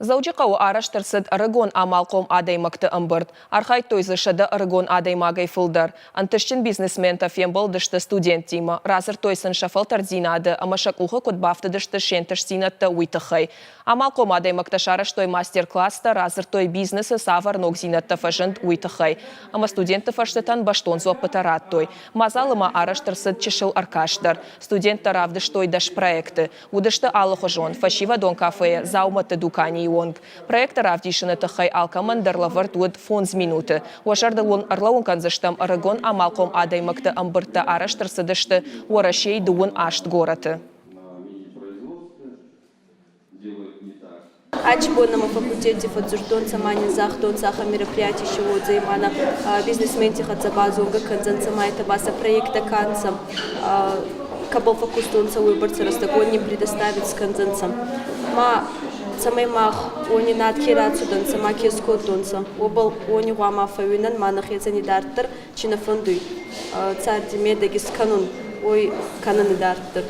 Дзӕуджыхъӕуы арӕзт ӕрцыд ӕрыгон амалхъом адӕймӕгты ӕмбырд. Архайдтой дзы 100 ӕрыгон адӕймагӕй фылдӕр. Ӕнтыстджын бизнесментӕ фембӕлдысты студенттимӕ, радзырдтой сын сӕ фӕлтӕрддзинады ӕмӕ сӕ къухы куыд бафтыдысты се нтыстдзинӕдтӕ, уый тыххӕй. Амалхъом адӕймӕгтӕ сарӕзтой мастер-класстӕ, радзырдтой бизнесы цавӕр ногдзинӕдтӕ фӕзынд, уый тыххӕй. Ӕмӕ студентты фӕрстытӕн бӕстон дзуӕппытӕ радтой. Мадзалы ма арӕзт ӕрцыд чысыл ӕркаст дӕр. Студенттӕ равдыстой 10 проекты. Уыдысты алыхуызон, фӕсивӕдон кафейы, дзаумӕтты дуканийы онг. Проекты равдисыны тыххӕй алкӕмӕн дӕр лӕвӕрд уыд 5 минуты. Уӕ зӕрдыл уын ӕрлӕууын кӕндзыстӕм, ӕрыгон амалхъом адӕймӕгты ӕмбырдтӕ арӕзт ӕрцыдысты Уӕрӕсейы 38 горӕты. Ачи бон нӕмӕ факультети фӕдздзурдтонцӕ ма нин загътонцӕ, ахӕм мероприятий си уодзӕй ма нӕ бизнесменти хӕццӕ базонгӕ кӕндзӕнцӕ ма етӕ ба сӕ проекттӕ ка нцӕ, кӕбӕл фӕккустонцӕ, уойбӕрцӕ рӕстӕг уони предоставить скӕндзӕнцӕ. Ма цӕмӕй мах уони над ке рацудӕнцӕ ма ке скодтонцӕ, уобӕл уони гъӕуама фӕууинӕн ма нӕхецӕн идарддӕр чи нӕ фӕндуй царди медӕги скӕнун, уой кӕнӕн идарддӕр.